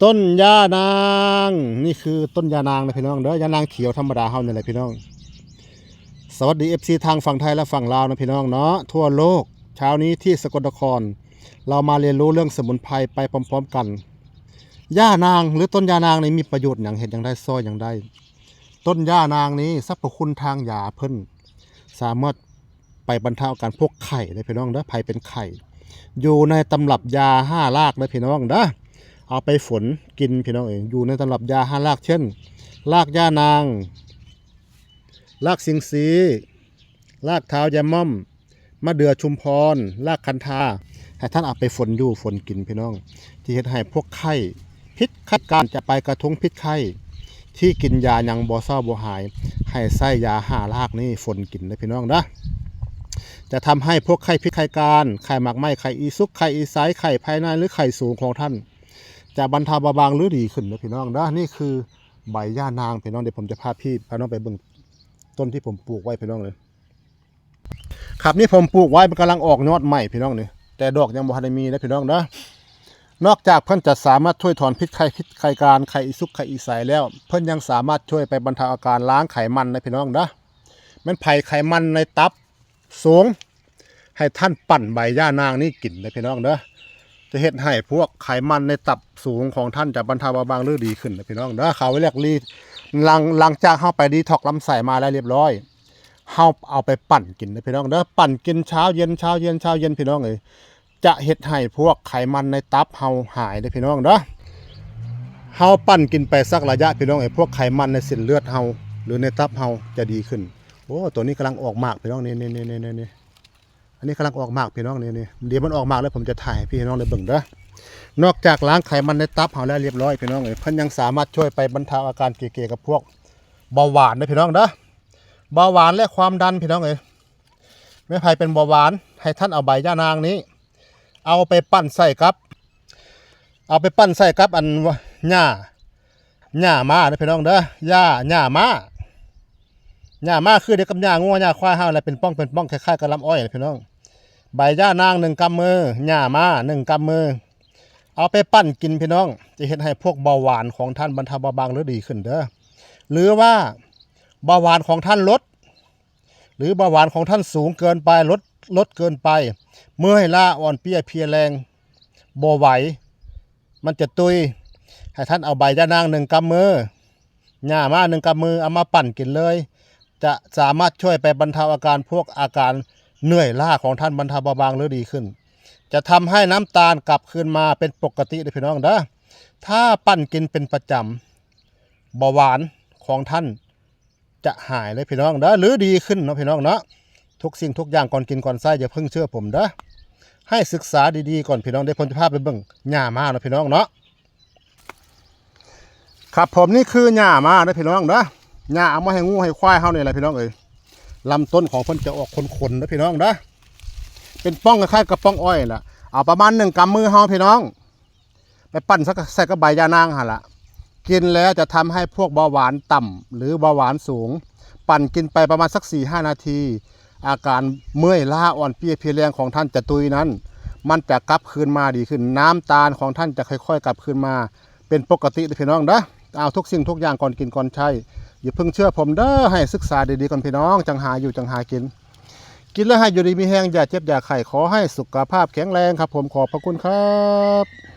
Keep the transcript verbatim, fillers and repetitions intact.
ต้นย่านาง นี่คือต้นย่านางนะพี่น้องเด้อ ย่านางเขียวธรรมดาเฮานี่แหละพี่น้อง สวัสดี เอฟซี ทางฝั่งไทยและฝั่งลาวนะพี่น้องเนาะ ทั่วโลก เช้านี้ที่สกลนคร เรามาเรียนรู้เรื่องสมุนไพรไปพร้อมๆกัน ย่านางหรือต้นย่านางนี่มีประโยชน์หยัง เฮ็ดหยังได้ ซ่อยหยังได้ ต้นย่านางนี้สรรพคุณทางยาเพิ่น สามารถไปบรรเทาอาการพวกไข้ได้พี่น้องเด้อ ไผเป็นไข้ อยู่ในตำรับยาห้ารากเด้อพี่น้องเด้อ เอาไปฝนกินพี่น้องเอง อยู่ในตำรับยาห้าราก เช่น รากย่านาง รากสิงซี รากเท้ายายม่อม มะเดื่อชุมพร รากคันธา ให้ท่านเอาไปฝนอยู่ฝนกินพี่น้อง ที่เฮ็ดให้พวกไข้ พิษไข้การจะไปกระทุ้งพิษไข้ ที่กินยายังบ่เซาบ่หาย ให้ใช้ยาห้ารากนี้ฝนกินนะพี่น้องเด้อ จะทำให้พวกไข้พิษไข้การ ไข้หมากไหม้ ไข้อีสุก ไข้อีใส ไข้ภายในหรือไข้สูงของท่าน จะบรรเทาเบาบางหรือดีขึ้นนะพี่น้องเด้อ นี่คือใบย่านางพี่น้อง เดี๋ยวผมจะพาพี่พาน้องไปเบิ่งต้นที่ผมปลูกไว้พี่น้องเลย ครับ นี่ผมปลูกไว้ มันกำลังออกยอดใหม่พี่น้องนี่ แต่ดอกยังบ่ทันได้มีนะพี่น้องเด้อ นอกจากเพิ่นจะสามารถช่วยถอนพิษไข้พิษไข้การ ไข้อีสุก ไข้อีใสแล้ว เพิ่นยังสามารถช่วยไปบรรเทาอาการล้างไขมันนะพี่น้องเด้อ แม่นไผไขมันในตับสูง ให้ท่านปั่นใบย่านางนี่กินนะพี่น้องเด้อ จะเฮ็ดให้พวกไขมันในตับสูงของท่านจะบรรเทาเบาบางหรือดีขึ้นนะพี่น้องเด้อ เขาเรียกรี หลัง หลังจากเฮาไปดีท็อกซ์ลำไส้มาแล้วเรียบร้อย เฮาเอาไปปั่นกินนะพี่น้องเด้อ ปั่นกินเช้าเย็น เช้าเย็น เช้าเย็นพี่น้องเอ้ย จะเฮ็ดให้พวกไขมันในตับเฮาหายเด้อพี่น้องเด้อ เฮาปั่นกินไปสักระยะพี่น้องเอ้ย พวกไขมันในเส้นเลือดเฮา หรือในตับเฮาจะดีขึ้น โอ้ ตัวนี้กำลังออกหมากพี่น้อง นี่ นี่ นี่ นี่ นี่ นี่ อันนี้กำลังออกหมากพี่น้อง นี่ นี่ เดี๋ยวมันออกหมากแล้วผมจะถ่ายให้พี่น้องได้เบิ่งเด้อ นอกจากล้างไขมันในตับเฮาแล้วเรียบร้อยพี่น้องเอ้ย เพิ่นยังสามารถช่วยไปบรรเทาอาการเกี่ยวกับพวกเบาหวานนะพี่น้องเด้อ เบาหวานและความดันพี่น้องเอ้ย แม่นไผเป็นเบาหวาน ให้ท่านเอาใบย่านางนี้ เอาไปปั่นใส่กับ เอาไปปั่นใส่กับอันว่าหญ้า หญ้าม้านะพี่น้องเด้อ หญ้า หญ้าม้า หญ้าม้าคือเดียวกับหญ้างัวหญ้าควายเฮาแหละ เป็นป้องเป็นป้องคล้ายๆกับลำอ้อยนะพี่น้อง ใบย่านางหนึ่งกำมือ หญ้าม้าหนึ่งกำมือ เอาไปปั่นกินพี่น้อง จะเฮ็ดให้พวกเบาหวานของท่านบรรเทาเบาบางหรือดีขึ้นเด้อ หรือว่าเบาหวานของท่านลด หรือเบาหวานของท่านสูงเกินไป ลด ลดเกินไป เมื่อยล้าอ่อนเพลียเพลียแรง บ่ไหว มันจะตุย ให้ท่านเอาใบย่านางหนึ่งกำมือ หญ้าม้าหนึ่งกำมือ เอามาปั่นกินเลย จะสามารถช่วยไปบรรเทาอาการพวกอาการเหนื่อยล้าของท่านบรรเทาเบาบางหรือดีขึ้น จะทำให้น้ำตาลกลับคืนมาเป็นปกติเด้อพี่น้องเด้อ ถ้าปั่นกินเป็นประจำ เบาหวานของท่านจะหายเลยพี่น้องเด้อ หรือดีขึ้นเนาะพี่น้องเนาะ ทุกสิ่งทุกอย่างก่อนกินก่อนใช้อย่าเพิ่งเชื่อผมเด้อ ให้ศึกษาดีๆก่อนพี่น้อง เดี๋ยวผมจะพาไปเบิ่งหญ้าม้าเนาะพี่น้องเนาะ ครับผม นี่คือหญ้าม้าเด้อพี่น้องเด้อ หญ้าเอามาให้งูให้ควายเฮานี่แหละพี่น้องเอ้ย ลำต้นของเพิ่นจะออกขนๆเด้อพี่น้องเด้อ เป็นป้องคล้ายๆกับป้องอ้อยล่ะ เอาประมาณหนึ่งกำมือเฮาพี่น้อง ไปปั่นใส่กับ ใส่กับใบย่านางหั่นล่ะ กินแล้วจะทำให้พวกเบาหวานต่ำหรือเบาหวานสูง ปั่นกินไปประมาณสักสี่ห้านาที อาการเมื่อยล้าอ่อนเพลียเพลียแรงของท่านจะตุยนั้น มันจะกลับคืนมาดีขึ้น น้ำตาลของท่านจะค่อยๆกลับคืนมาเป็นปกติเด้อพี่น้องเด้อ เอาทุกสิ่งทุกอย่างก่อนกินก่อนใช้ อย่าเพิ่งเชื่อผมเด้อ ให้ศึกษาดีๆก่อนพี่น้อง จั่งหาอยู่จั่งหากิน กินแล้วให้อยู่ดีมีแฮง อย่าเจ็บอย่าไข้ ขอให้สุขภาพแข็งแรงครับผม ขอบพระคุณครับ